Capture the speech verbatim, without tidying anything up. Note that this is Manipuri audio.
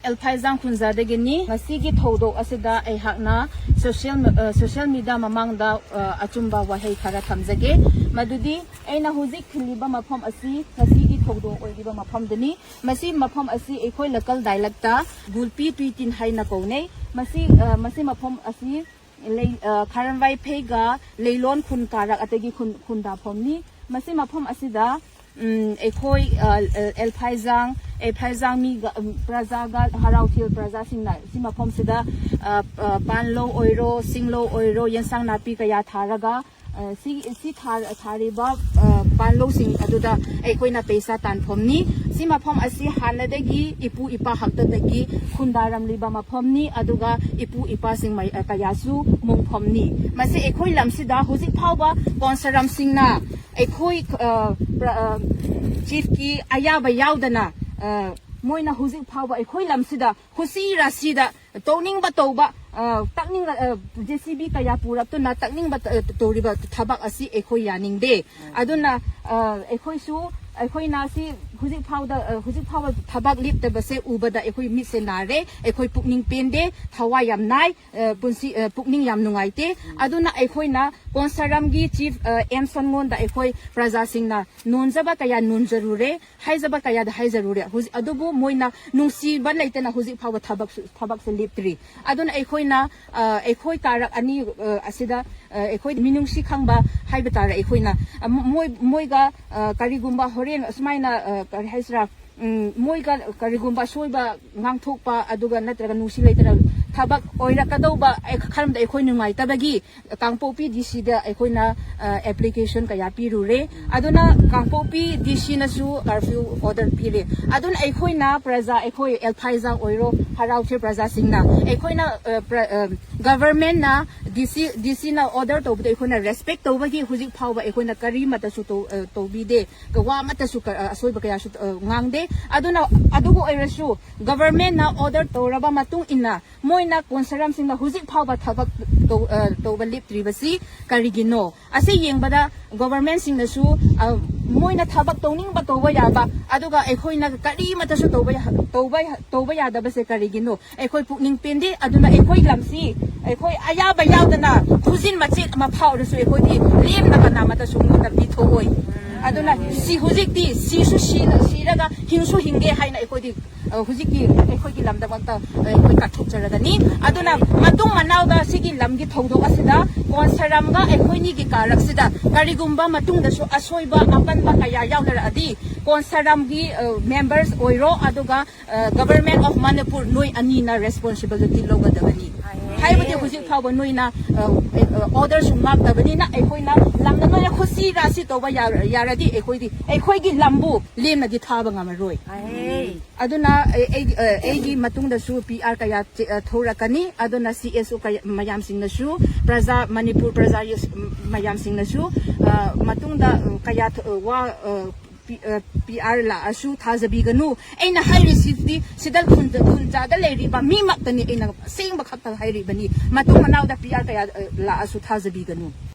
ꯑꯦꯜꯐꯥꯏꯖꯥꯡ ꯈꯨꯟꯖꯥꯗꯒꯤꯅꯤ꯫ ꯉꯁꯤꯒꯤ ꯊꯧꯗꯣꯛ ꯑꯁꯤꯗ ꯑꯩꯍꯥꯛꯅ ꯁꯣꯁꯤꯌꯦꯜ, ꯑ, ꯁꯣꯁꯤꯌꯦꯜ ꯃꯤꯗꯤꯌꯥ ꯃꯃꯥꯡꯗ, ꯑ, ꯑꯆꯨꯝꯕ ꯋꯥꯍꯩ ꯈꯔ ꯊꯝꯖꯒꯦ꯫ ꯃꯗꯨꯗꯤ ꯑꯩꯅ ꯍꯧꯖꯤꯛ ꯈꯤꯜꯂꯤꯕ ꯃꯐꯝ ꯑꯁꯤ ꯉꯁꯤꯒꯤ ꯊꯧꯗꯣꯛ ꯑꯣꯏꯔꯤꯕ ꯃꯐꯝꯗꯅꯤ꯫ ꯃꯁꯤ ꯃꯐꯝ ꯑꯁꯤ ꯑꯩꯈꯣꯏ ꯂꯣꯀꯦꯜ ꯗꯥꯏꯂꯦꯛꯇ ꯒꯨꯜꯄꯤ ꯇꯨꯏꯇꯤꯟ ꯍꯥꯏꯅ ꯀꯧꯅꯩ꯫ ꯃꯁꯤ, ꯑ, ꯃꯁꯤ ꯃꯐꯝ ꯑꯁꯤ ꯂꯩ, ꯑ, ꯈꯥꯔꯝꯕꯥꯏ ꯐꯩꯒ ꯂꯩꯂꯣꯟ ꯈꯨꯟ ꯀꯥꯔꯛ ꯑꯇꯩꯒꯤ ꯈꯨꯟ, ꯈꯨꯟꯗꯥꯐꯝꯅꯤ꯫ ꯃꯁꯤ ꯃꯐꯝ ꯑꯁꯤꯗ, ꯎꯝ, ꯑꯩꯈꯣꯏ, ꯑ, ꯑ, ꯑꯦꯜꯐꯥꯏꯖꯥꯡ, ꯑꯦꯜꯐꯥꯏꯖꯥꯡ ꯃꯤꯒ, ꯎꯝ, ꯄ꯭ꯔꯖꯥꯒ, ꯍꯔꯥꯎꯊꯤꯜ ꯄ꯭ꯔꯖꯥꯁꯤꯡꯅ ꯁꯤ ꯃꯐꯝꯁꯤꯗ, ꯑ, ꯑ, ꯄꯥꯟꯂꯧ ꯑꯣꯏꯔꯣ, ꯁꯤꯡꯂꯧ ꯑꯣꯏꯔꯣ, ꯌꯦꯟꯁꯥꯡ ꯅꯥꯄꯤ ꯀꯌꯥ ꯊꯥꯔꯒ, ꯑ, ꯁꯤ, ꯁꯤ ꯊꯥ-, ꯊꯥꯔꯤꯕ, ꯑ, ꯄꯥꯟꯂꯧꯁꯤꯡ ꯑꯗꯨꯗ ꯑꯩꯈꯣꯏꯅ ꯄꯩꯁꯥ ꯇꯥꯟꯐꯝꯅꯤ꯫ ꯁꯤ ꯃꯐꯝ ꯑꯁꯤ ꯍꯥꯟꯅꯗꯒꯤ ꯏꯄꯨ ꯏꯄꯥ ꯍꯥꯛꯇꯛꯇꯒꯤ ꯈꯨꯟꯗꯥꯔꯝꯂꯤꯕ ꯃꯐꯝꯅꯤ, ꯑꯗꯨꯒ ꯏꯄꯨ ꯏꯄꯥꯁꯤꯡ ꯃꯩ-, ꯑ, ꯀꯌꯥꯁꯨ ꯃꯨꯡꯐꯝꯅꯤ꯫ ꯃꯁꯤ ꯑꯩꯈꯣꯏ ꯂꯝꯁꯤꯗ ꯍꯧꯖꯤꯛ ꯐꯥꯎꯕ ꯀꯣꯟꯁꯔꯝꯁꯤꯡꯅ ꯑꯩꯈꯣꯏ, ꯑ, ꯄ꯭ꯔ-, ꯑ, ꯆꯤꯐꯀꯤ ꯑꯌꯥꯕ ꯌꯥꯎꯗꯅ, ꯑ, ꯃꯣꯏꯅ ꯍꯧꯖꯤꯛ ꯐꯥꯎꯕ ꯑꯩꯈꯣꯏ ꯂꯝꯁꯤꯗ ꯍꯨꯁꯤ ꯔꯥꯁꯤꯗ ꯇꯧꯅꯤꯡꯕ ꯇꯧꯕ, ꯑ, ꯇꯛꯅꯤꯡ-, ꯑ, ꯖꯦ ꯁꯤ ꯕꯤ ꯀꯌꯥ ꯄꯨꯔꯛꯇꯨꯅ ꯇꯛꯅꯤꯡꯕ ꯇ-, ꯇꯧꯔꯤꯕ ꯊꯕꯛ ꯑꯁꯤ ꯑꯩꯈꯣꯏ ꯌꯥꯅꯤꯡꯗꯦ꯫ ꯑꯗꯨꯅ, ꯑ, ꯑꯩꯈꯣꯏꯁꯨ, ꯑꯩꯈꯣꯏꯅ ꯁꯤ ꯍꯧꯖꯤꯛ ꯐꯥꯎꯗ, ꯑ, ꯍꯧꯖꯤꯛ ꯐꯥꯎꯕ ꯊꯕꯛ ꯂꯦꯞꯇꯕꯁꯦ ꯎꯕꯗ ꯑꯩꯈꯣꯏ ꯃꯤꯠꯁꯦ ꯅꯥꯔꯦ, ꯑꯩꯈꯣꯏ ꯄꯨꯛꯅꯤꯡ ꯄꯦꯟꯗꯦ, ꯊꯋꯥꯏ ꯌꯥꯝ ꯅꯥꯏ, ꯑ, ꯄꯨꯟꯁꯤ, ꯑ, ꯄꯨꯛꯅꯤꯡ ꯌꯥꯝ ꯅꯨꯡꯉꯥꯏꯇꯦ꯫ ꯑꯗꯨꯅ ꯑꯩꯈꯣꯏꯅ ꯀꯣꯟꯁꯔꯝꯒꯤ ꯆꯤꯐ, ꯑ, ꯑꯦꯝꯁꯟꯉꯣꯟꯗ ꯑꯩꯈꯣꯏ ꯄ꯭ꯔꯖꯥꯁꯤꯡꯅ ꯅꯣꯟꯖꯕ ꯀꯌꯥ ꯅꯣꯟꯖꯔꯨꯔꯦ, ꯍꯥꯏꯖꯕ ꯀꯌꯥꯗ ꯍꯥꯏꯖꯔꯨꯔꯦ꯫ ꯍꯧꯖꯤꯛ, ꯑꯗꯨꯕꯨ ꯃꯣꯏꯅ ꯅꯨꯡꯁꯤꯕ ꯂꯩꯇꯅ ꯍꯧꯖꯤꯛ ꯐꯥꯎꯕ ꯊꯕꯛꯁꯨ, ꯊꯕꯛꯁꯦ ꯂꯦꯞꯇ꯭ꯔꯤ꯫ ꯑꯗꯨꯅ ꯑꯩꯈꯣꯏꯅ, ꯑ, ꯑꯩꯈꯣꯏ ꯀꯥꯔꯛ ꯑꯅꯤ, ꯑ, ꯑꯁꯤꯗ, ꯑ, ꯑꯩꯈꯣꯏ ꯃꯤꯅꯨꯡꯁꯤ ꯈꯪꯕ ꯍꯥꯏꯕ ꯇꯥꯔꯦ, ꯑꯩꯈꯣꯏꯅ, ꯑ, ꯃꯣꯏ, ꯃꯣꯏꯒ, ꯑ, ꯀꯔꯤꯒꯨꯝꯕ ꯍꯣꯔꯦꯟ ꯑꯁꯨꯃꯥꯏꯅ, ꯑ, ꯀꯔꯤ ꯍꯥꯏꯁꯤꯔꯥ, ꯎꯝ, ꯃꯣꯏꯒ ꯀꯔꯤꯒꯨꯝꯕ ꯑꯁꯣꯏꯕ ꯉꯥꯡꯊꯣꯛꯄ ꯑꯗꯨꯒ ꯅꯠꯇ꯭ꯔꯒ ꯅꯨꯡꯁꯤ ꯂꯩꯇꯅ ꯊꯕꯛ ꯑꯣꯏꯔꯛꯀꯗꯧꯕ ꯑꯩ ꯈꯟꯕꯗ ꯑꯩꯈꯣꯏ ꯅꯨꯡꯉꯥꯏꯇꯕꯒꯤ ꯀꯥꯡꯄꯣꯛꯄꯤ ꯗꯤ ꯁꯤꯗ ꯑꯩꯈꯣꯏꯅ, ꯑ, ꯑꯦꯄ꯭ꯂꯤꯀꯦꯁꯟ ꯀꯌꯥ ꯄꯤꯔꯨꯔꯦ꯫ ꯑꯗꯨꯅ ꯀꯥꯡꯄꯣꯛꯄꯤ ꯗꯤ ꯁꯤꯅꯁꯨ ꯀꯔꯐ꯭ꯌꯨ ꯑꯣꯔꯗꯔ ꯄꯤꯔꯦ꯫ ꯑꯗꯨꯅ ꯑꯩꯈꯣꯏꯅ ꯄ꯭ꯔꯖꯥ, ꯑꯩꯈꯣꯏ ꯑꯦꯜꯐꯥꯏꯖꯥ ꯑꯣꯏꯔꯣ, ꯍꯔꯥꯎꯊꯤꯜ ꯄ꯭ꯔꯖꯥꯁꯤꯡꯅ ꯑꯩꯈꯣꯏꯅ, ꯑ, ꯄ꯭ꯔ-, ꯑ, ꯒꯚꯔꯟꯃꯦꯟꯠꯅ ꯗꯤ ꯁꯤ ꯗꯤ ꯁꯤꯅ ꯑꯣꯔꯗꯔ ꯇꯧꯕꯗ ꯑꯩꯈꯣꯏꯅ ꯔꯦꯁꯄꯦꯛ ꯇꯧꯕꯒꯤ ꯍꯧꯖꯤꯛ ꯐꯥꯎꯕ ꯑꯩꯈꯣꯏꯅ ꯀꯔꯤꯃꯠꯇꯁꯨ ꯇꯧ- ꯑ, ꯇꯧꯕꯤꯗꯦ꯫ ꯋꯥ ꯑꯃꯠꯇꯁꯨ ꯀ- ꯑ, ꯑꯁꯣꯏꯕ ꯀꯌꯥꯁꯨ ꯑ, ꯉꯥꯡꯗꯦ꯫ ꯑꯗꯨꯅ ꯑꯗꯨꯕꯨ ꯑꯣꯏꯔꯁꯨ ꯒꯚꯔꯟꯃꯦꯟꯠꯅ ꯑꯣꯔꯗꯔ ꯇꯧꯔꯕ ꯃꯇꯨꯡ ꯏꯟꯅ ꯃꯣꯏꯅ ꯀꯣꯟꯁꯔꯝꯁꯤꯡꯅ ꯍꯧꯖꯤꯛ ꯐꯥꯎꯕ ꯊꯕꯛ ꯇꯧ- ꯑ, ꯇꯧꯕ ꯂꯦꯞꯇ꯭ꯔꯤꯕꯁꯤ ꯀꯔꯤꯒꯤꯅꯣ? ꯑꯁꯤ ꯌꯦꯡꯕꯗ ꯒꯣꯚꯔꯟꯃꯦꯟꯠꯁꯤꯡꯅꯁꯨ, ꯑ, ꯃꯣꯏꯅ ꯊꯕꯛ ꯇꯧꯅꯤꯡꯕ ꯇꯧꯕ ꯌꯥꯕ, ꯑꯗꯨꯒ ꯑꯩꯈꯣꯏꯅ ꯀꯔꯤꯃꯠꯇꯁꯨ ꯇꯧꯕ ꯌꯥ- ꯇꯧꯕ ꯌꯥ- ꯇꯧꯕ ꯌꯥꯗꯕꯁꯦ ꯀꯔꯤꯒꯤꯅꯣ? ꯑꯩꯈꯣꯏ ꯄꯨꯛꯅꯤꯡ ꯄꯦꯟꯗꯦ꯫ ꯑꯗꯨꯅ ꯑꯩꯈꯣꯏ ꯂꯝꯁꯤ ꯑꯩꯈꯣꯏ ꯑꯌꯥꯕ ꯌꯥꯎꯗꯅ ꯈꯨꯖꯤꯟ ꯃꯆꯦꯠ ꯑꯃ ꯐꯥꯎꯔꯁꯨ ꯑꯩꯈꯣꯏꯗꯤ ꯂꯦꯝꯅ ꯀꯅꯥꯃꯠꯇꯁꯨ ꯃꯣꯏꯗ ꯄꯤꯊꯣꯛꯑꯣꯏ꯫ ꯑꯗꯨꯅ ꯁꯤ ꯍꯧꯖꯤꯛꯇꯤ ꯁꯤꯁꯨ ꯁꯤ- ꯁꯤꯔꯒ ꯍꯤꯡꯁꯨ ꯍꯤꯡꯒꯦ ꯍꯥꯏꯅ ꯑꯩꯈꯣꯏꯗꯤ, ꯑ, ꯍꯧꯖꯤꯛꯀꯤ ꯑꯩꯈꯣꯏꯒꯤ ꯂꯝꯗꯃꯛꯇ, ꯑ, ꯑꯩꯈꯣꯏ ꯀꯠꯊꯣꯛꯆꯔꯒꯅꯤ꯫ ꯑꯗꯨꯅ ꯃꯇꯨꯡ ꯃꯅꯥꯎꯗ ꯁꯤꯒꯤ ꯂꯝꯒꯤ ꯊꯧꯗꯣꯛ ꯑꯁꯤꯗ ꯀꯣꯟꯁꯔꯝꯒ ꯑꯩꯈꯣꯏꯅꯤꯒꯤ ꯀꯥꯔꯛꯁꯤꯗ ꯀꯔꯤꯒꯨꯝꯕ ꯃꯇꯨꯡꯗꯁꯨ ꯑꯁꯣꯏꯕ ꯑꯄꯟꯕ ꯀꯌꯥ ꯌꯥꯎꯅꯔꯛꯑꯗꯤ ꯀꯣꯟꯁꯔꯝꯒꯤ, ꯑ, ꯃꯦꯝꯕꯔꯁ ꯑꯣꯏꯔꯣ, ꯑꯗꯨꯒ, ꯑ, ꯒꯚꯔꯟꯃꯦꯟꯠ ꯑꯣꯐ ꯃꯅꯤꯄꯨꯔ, ꯅꯣꯏ ꯑꯅꯤꯅ ꯔꯦꯁꯄꯣꯟꯁꯤꯕꯤꯂꯤꯇꯤ ꯂꯧꯒꯗꯕꯅꯤ꯫ ꯍꯥꯏꯕꯗꯤ ꯍꯧꯖꯤꯛ ꯐꯥꯎꯕ ꯅꯣꯏꯅ, ꯑ, ꯑ, ꯑꯣꯔꯗꯔꯁꯨ ꯉꯥꯛꯇꯕꯅꯤꯅ ꯑꯩꯈꯣꯏꯅ ꯂꯝꯗ ꯅꯣꯏꯅ ꯈꯨꯠꯁꯤ ꯔꯥꯁꯤ ꯇꯧꯕ ꯌꯥꯔ- ꯌꯥꯔꯗꯤ ꯑꯩꯈꯣꯏꯗꯤ ꯑꯩꯈꯣꯏꯒꯤ ꯂꯝꯕꯨ ꯂꯦꯝꯅꯗꯤ ꯊꯥꯕ ꯉꯝꯃꯔꯣꯏ꯫ ꯑꯗꯨꯅ ꯑꯩ- ꯑꯩꯒꯤ ꯑ, ꯑꯩꯒꯤ ꯃꯇꯨꯡꯗꯁꯨ ꯄꯤ ꯑꯥꯔ ꯀꯌꯥ ꯆꯦ- ꯑ, ꯊꯣꯛꯂꯛꯀꯅꯤ꯫ ꯑꯗꯨꯅ ꯁꯤ ꯑꯦꯁ ꯑꯣ ꯀꯌꯥ- ꯃꯌꯥꯝꯁꯤꯡꯅꯁꯨ, ꯄ꯭ꯔꯖꯥ, ꯃꯅꯤꯄꯨꯔ ꯄ꯭ꯔꯖꯥ ꯌꯨꯁ- ꯃꯌꯥꯝꯁꯤꯡꯅꯁꯨ, ꯑ, ꯃꯇꯨꯡꯗ, ꯑ, ꯀꯌꯥ ꯊ- ꯑ, ꯋꯥ, ꯑ, ꯄꯤ- ꯑ, ꯄꯤ ꯑꯥꯔ ꯂꯥꯛꯑꯁꯨ ꯊꯥꯖꯕꯤꯒꯅꯨ꯫ ꯑꯩꯅ ꯍꯥꯏꯔꯤꯁꯤꯗꯤ ꯁꯤꯗ ꯈꯨꯟꯖ- ꯈꯨꯟꯖꯥꯗ ꯂꯩꯔꯤꯕ ꯃꯤꯃꯛꯇꯅꯤ ꯑꯩꯅ ꯑꯁꯦꯡꯕ ꯈꯛꯇ ꯍꯥꯏꯔꯤꯕꯅꯤ꯫ ꯃꯇꯨꯡ ꯃꯅꯥꯎꯗ ꯄꯤ ꯑꯥꯔ ꯀꯌꯥ, ꯑ, ꯂꯥꯛꯑꯁꯨ ꯊꯥꯖꯕꯤꯒꯅꯨ꯫